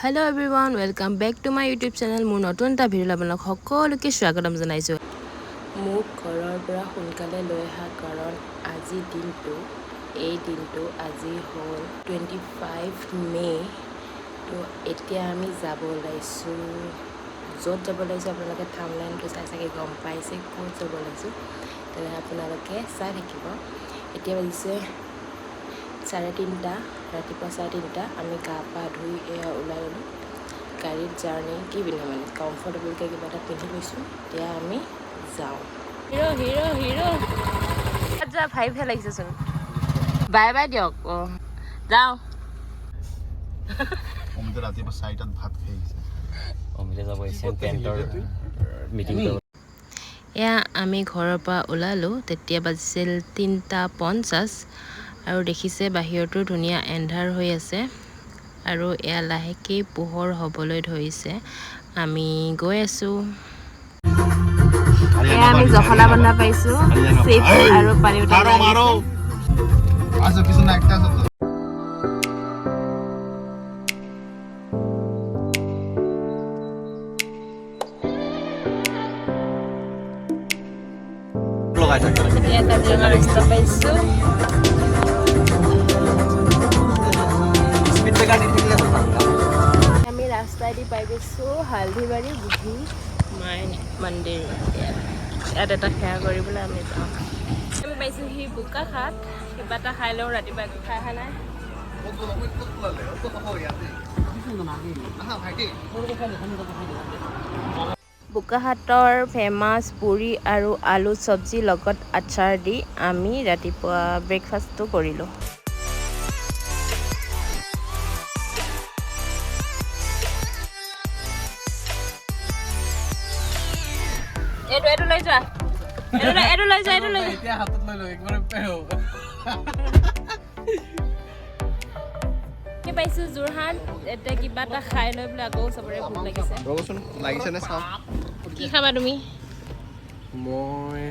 Hello everyone, welcome back to my YouTube channel. মোৰ নতুন এটা ভিডিঅ'লৈ আপোনালোক সকলোকে স্বাগতম জনাইছোঁ। মোক ঘৰৰ পৰা সোনকালে লৈ অহা কাৰণ আজি দিনটো, এই দিনটো আজি হ'ল 25 মে'। তো এতিয়া আমি যাব ওলাইছোঁ। য'ত যাব ওলাইছোঁ, আপোনালোকে থাম্বনেইলটো চাই চাগে গম পাইছে ক'ত যাব ওলাইছোঁ। তেনে আপোনালোকে চাই থাকিব। এতিয়া বাজিছে 3:30, ৰাতিপুৱা 3:30। আমি গা পা ধুই এয়া ওলাই গ'লোঁ গাড়ীত। জাৰ্ণি কি পিন্ধিম, মানে কমফৰ্টেবলকৈ কিবা এটা পিন্ধি লৈছোঁ। এতিয়া আমি যাওঁ। হিৰ' হিৰ' হিৰ' যোৱা ভাইভহে লাগিছেচোন। বাই বাই দিয়ক। অঁ, যাওঁ। অমিতে ৰাতিপুৱা 4টাত ভাত খাই আহিছে। অমিতে যাব এছিয়ান পেইণ্টৰ মিটিং। এয়া আমি ঘৰৰ পৰা ওলালোঁ, তেতিয়া বাজিছিল 3:50 আৰু দেখিছে বাহিৰতো ধুনীয়া এন্ধাৰ হৈ আছে আৰু এয়া লাহেকৈ পোহৰ হ'বলৈ ধৰিছে। আমি গৈ আছোঁ। এয়া আমি জখলাবন্ধা পাইছোঁ। চিপছ আৰু পানী বটল লৈ মাৰো। আহিছে। আছে, পিছনে একটা আছে তো। লগাই থাকে। এতিয়া কাজিৰঙা ৰাস্তা পাইছোঁ। স্পীড ব্ৰেকাৰ দি থাকিলে হ'ল। আমি ৰাস্তাইদি পাই গৈছোঁ হালধিবাৰী বুঢ়ী মাই মন্দিৰ। ইয়াত ইয়াত এটা সেৱা কৰিবলৈ আমি যাওঁ। আমি পাইছোঁহি বোকাখাত। কিবা এটা খাই লওঁ, ৰাতিপুৱা একো খাই অহা নাই। বোকাখাতৰ ফেমাছ পুৰি আৰু আলু চব্জি লগত আচাৰ দি আমি ৰাতিপুৱা ব্ৰেকফাষ্টটো কৰিলোঁ। এইটো লৈ যোৱা, এইটো লৈ যোৱা, এইটো লৈ যোৱা। এতিয়া হাতত লৈ লওঁ একবাৰ। আমি পাইছোঁ যোৰহাট। এতিয়া কিবা এটা খাই লৈ পেলাই আকৌ চবৰে ভোক লাগিছে। ৰ'বচোন, লাগিছে নে চাওঁ। কি খাবা তুমি? মই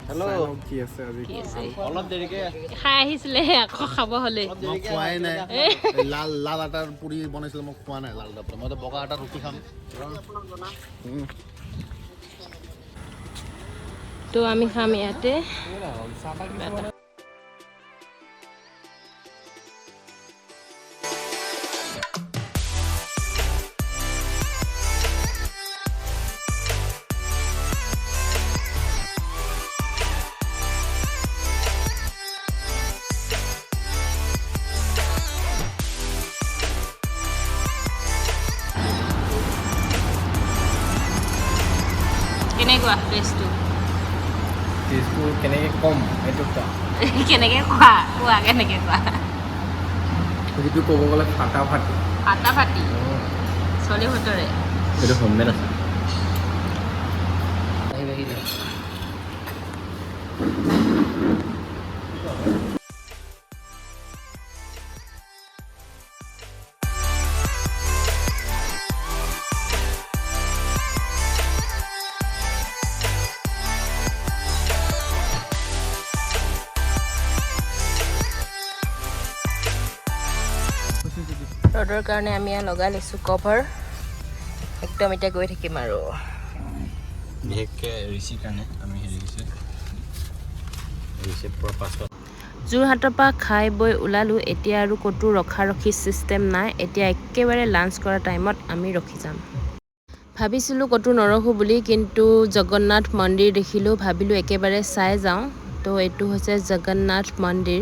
হেল্ল'। চাই লওঁ কি আছে আজি। কি আছে? অলপ দেৰিকে। খাই আহিছিলে, আকৌ খাব হ'লে। মই খোৱাই নাই। এই লাল লাল আটাৰ পুৰি বনাইছিলে, মই খোৱা নাই লাল আটাৰ পুৰি। মই এতিয়া বগা আটাৰ ৰুটি খাম। তো আমি খাম ইয়াতে কিবা এটা। কেনেকুৱা টেষ্টটো? টেষ্টটো কেনেকে কম এইটো কোৱা। কেনেকে খোৱা, কোৱা, কেনেকে খোৱা? সেইটো ক'ব গ'লে ফাটা ফাটি। ফাটা ফাটি, চলি ভটৰে। এইটো হোমমেড আছে। ৰ'দৰ কাৰণে আমি ইয়াত লগাই লৈছোঁ কভাৰ একদম। এতিয়া গৈ থাকিম আৰু। বিশেষকৈ ঋষিৰ কাৰণে আমি হেৰি কৰিছোঁ, ঋষি পূৰা পাছত। যোৰহাটৰ পৰা খাই বৈ ওলালোঁ। এতিয়া আৰু ক'তো ৰখা ৰখি ছিষ্টেম নাই। এতিয়া একেবাৰে লাঞ্চ কৰা টাইমত আমি ৰখি যাম। ভাবিছিলোঁ ক'তো নৰখোঁ বুলি, কিন্তু জগন্নাথ মন্দিৰ দেখিলোঁ, ভাবিলোঁ একেবাৰে চাই যাওঁ। তো এইটো হৈছে জগন্নাথ মন্দিৰ,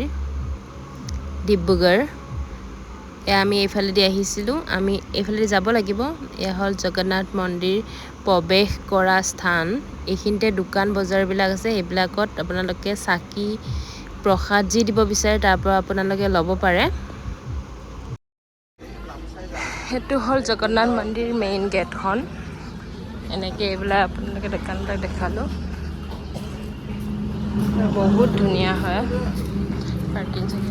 ডিব্ৰুগড়। এয়া আমি এইফালেদি আহিছিলোঁ, আমি এইফালেদি যাব লাগিব। এয়া হ'ল জগন্নাথ মন্দিৰ প্ৰৱেশ কৰা স্থান। এইখিনিতে দোকান বজাৰবিলাক আছে। সেইবিলাকত আপোনালোকে চাকি প্ৰসাদ যি দিব বিচাৰে, তাৰ পৰা আপোনালোকে ল'ব পাৰে। সেইটো হ'ল জগন্নাথ মন্দিৰ মেইন গেটখন। এনেকৈ এইবিলাক আপোনালোকে দোকানবিলাক দেখালোঁ। বহুত ধুনীয়া হয় পাৰ্কিং চাৰ্কিং।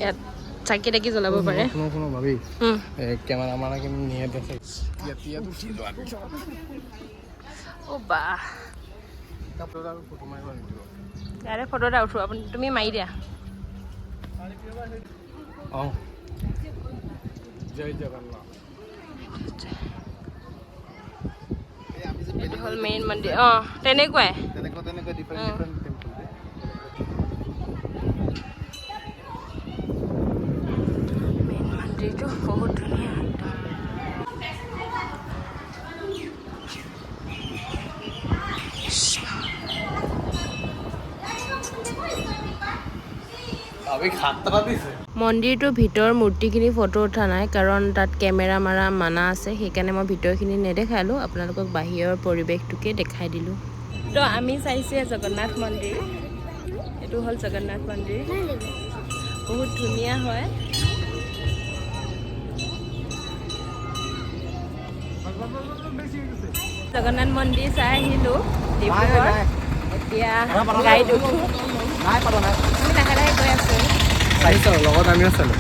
ইয়াত চাকি তাকি জ্বলাব পাৰে। শুনো শুনো ভাবি। কেমেৰা মানে নিয়ে দেখে ইয়াত ইয়াত উঠি যোৱা। অ' বাহ। ইয়াৰে ফটো এটা উঠো আপুনি, তুমি মাৰি দিয়া। অঁ, জয় জগন্নাথ। এইটো হ'ল মেইন মন্দিৰ। অঁ, তেনেকুৱাই। তেনেকুৱা তেনেকুৱা ডিফাৰেণ্ট ডিফাৰেণ্ট টেম্পল। মেইন মন্দিৰটো বহুত ধুনীয়া একদম। আমি খাতৰা দিছে। মন্দিৰটোৰ ভিতৰৰ মূৰ্তিখিনি ফটো উঠা নাই, কাৰণ তাত কেমেৰা মাৰা মানা আছে। সেইকাৰণে মই ভিতৰখিনি নেদেখালোঁ আপোনালোকক, বাহিৰৰ পৰিৱেশটোকে দেখাই দিলোঁ। তো আমি চাইছোঁ জগন্নাথ মন্দিৰ। এইটো হ'ল জগন্নাথ মন্দিৰ, বহুত ধুনীয়া হয়। জগন্নাথ মন্দিৰ চাই আহিলোঁ ডিব্ৰুগড়। এতিয়া গাড়ীত উঠো, আমি লাহে লাহে গৈ আছোঁ। চাইছোঁ, লগত আমিও চালোঁ।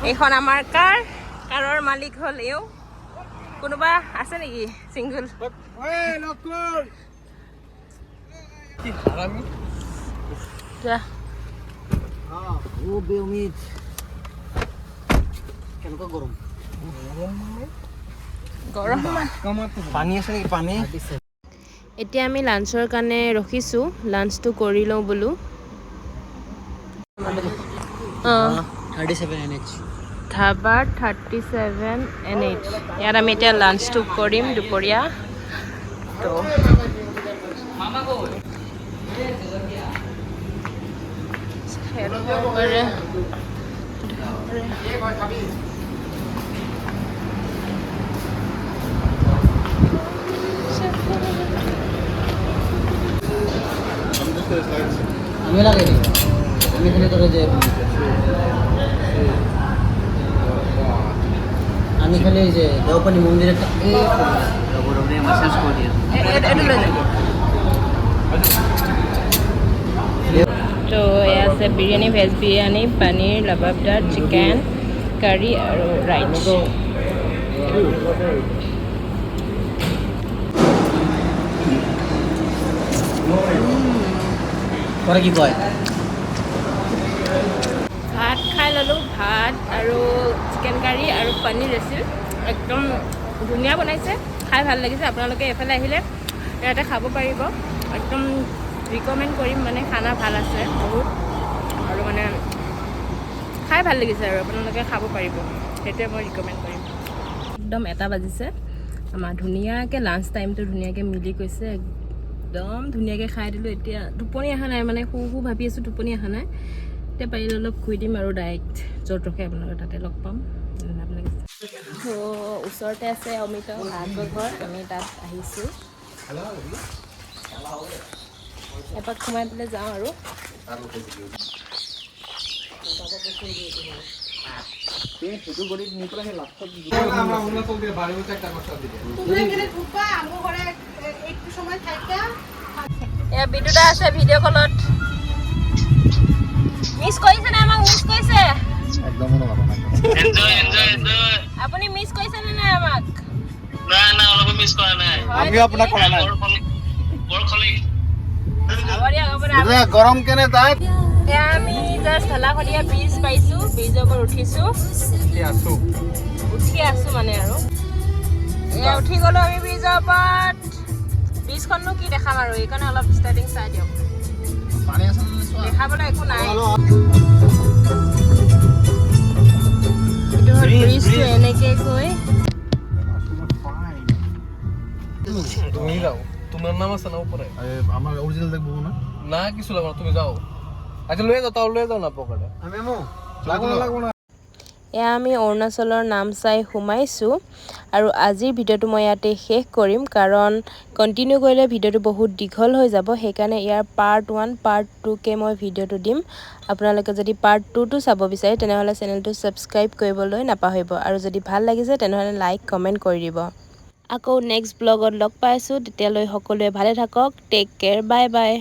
এইখন আমাৰ কাৰ, কাৰৰ মালিক হ'ল এওঁ। কোনোবা আছে নেকি চিংগুল? কি হাৰামি! যোৱা। ও বে অমিত, কেনেকুৱা গৰম! গৰম। পানী আছে নেকি, পানী? এতিয়া আমি লাঞ্চৰ কাৰণে ৰখিছোঁ, লাঞ্চটো কৰি লওঁ বোলো। অঁ। 37 NH. Dhaba 37 NH. ইয়াত আমি এতিয়া লাঞ্চটো কৰিম দুপৰীয়া। তো পাৰে। আমি লাগাই দিই, আমি খালি তোরে যে আমি খালি এই যে দেওপানি মন্দিরের এই এইটো লৈ যাম। তো এয়া আছে biryani, veg biryani, paneer, lababdar, chicken curry আৰু ৰাইচ। তোৰা কি কয়? ভাত খাই ল'লোঁ। ভাত আৰু চিকেন কাৰী আৰু পনীৰ আছিল। একদম ধুনীয়া বনাইছে, খাই ভাল লাগিছে। আপোনালোকে এইফালে আহিলে ইয়াতে খাব পাৰিব। একদম ৰিকমেণ্ড কৰিম, মানে খানা ভাল আছে বহুত আৰু মানে খাই ভাল লাগিছে আৰু আপোনালোকে খাব পাৰিব, সেইটোৱে মই ৰিকমেণ্ড কৰিম। একদম 1টা বাজিছে। আমাৰ ধুনীয়াকৈ লাঞ্চ টাইমটো ধুনীয়াকৈ মিলি গৈছে। একদম ধুনীয়াকৈ খাই দিলোঁ। এতিয়া টোপনি অহা নাই, মানে শু শু ভাবি আছোঁ, টোপনি অহা নাই। এতিয়া পাৰিলে অলপ শুই দিম আৰু ডাইৰেক্ট য'ত ৰখে আপোনালোকে তাতে লগ পাম। আপোনালোকে তো ওচৰতে আছে অমিত ভাগৰ ঘৰ, আমি তাত আহিছোঁ। এপাক সোমাই পেলাই যাওঁ আৰু। আমরা অরুণাচল দিয়ে বাড়ি একটা কষ্ট দিকে। তোমরা এখানে ঢুকবা, আমগো ঘরে একটু সময় থাকা। এয়া বিদ্যুতা আছে ভিডিঅ' কলত। মিছ কৰিছে নে আমাক? মিছ কৰিছে? একদম নকৰা নাই। আপুনি মিছ কৰিছে নে নাই আমাক? নাই নাই, অলপো মিছ কৰা নাই। হয়। আমিও আপোনাক কৰা নাই। বৰ খলিক। হ'ব দিয়ক, হ'ব দিয়ক। এতিয়া গৰম কেনে তাত? এয়া আমি জাষ্ট ঢলাশদিয়া ব্ৰিজ পাইছোঁ, ব্ৰিজৰ ওপৰত উঠিছোঁ। আছো। উঠি আছো মানে আৰু এয়া উঠি গ'লো আমি ব্ৰিজৰ ওপৰত। ব্ৰিজখননো কি দেখাম আৰু, এইকাৰণে অলপ ষ্টাৰ্টিং চাই দিয়ক। পানী আছে নে চোৱা। দেখাবলৈ একো নাই। এইটো হ'ল ব্ৰিজটো, এনেকে গৈ তুমি যাও, তোমার নাম আছে না উপরে। আমার অরিজিনাল দেখবো না? না, কিছু লাগবে না, তুমি যাও। আচ্ছা, লয়ে যাও, তাও লয়ে যাও না পকেটে। লাগবো না, লাগবো না। এয়া আমি অৰুণাচলৰ নামচাই সোমাইছোঁ আৰু আজিৰ ভিডিঅ'টো মই ইয়াতে শেষ কৰিম, কাৰণ কণ্টিনিউ কৰিলে ভিডিঅ'টো বহুত দীঘল হৈ যাব। সেইকাৰণে ইয়াৰ পাৰ্ট 1, পাৰ্ট 2কে মই ভিডিঅ'টো দিম। আপোনালোকে যদি পাৰ্ট 2টো চাব বিচাৰে, তেনেহ'লে চেনেলটো ছাবস্ক্ৰাইব কৰিবলৈ নাপাহৰিব আৰু যদি ভাল লাগিছে, তেনেহ'লে লাইক, কমেণ্ট কৰি দিব। আকৌ নেক্সট ব্লগত লগ পাইছোঁ, তেতিয়ালৈ সকলোৱে ভালে থাকক। Take care, bye bye.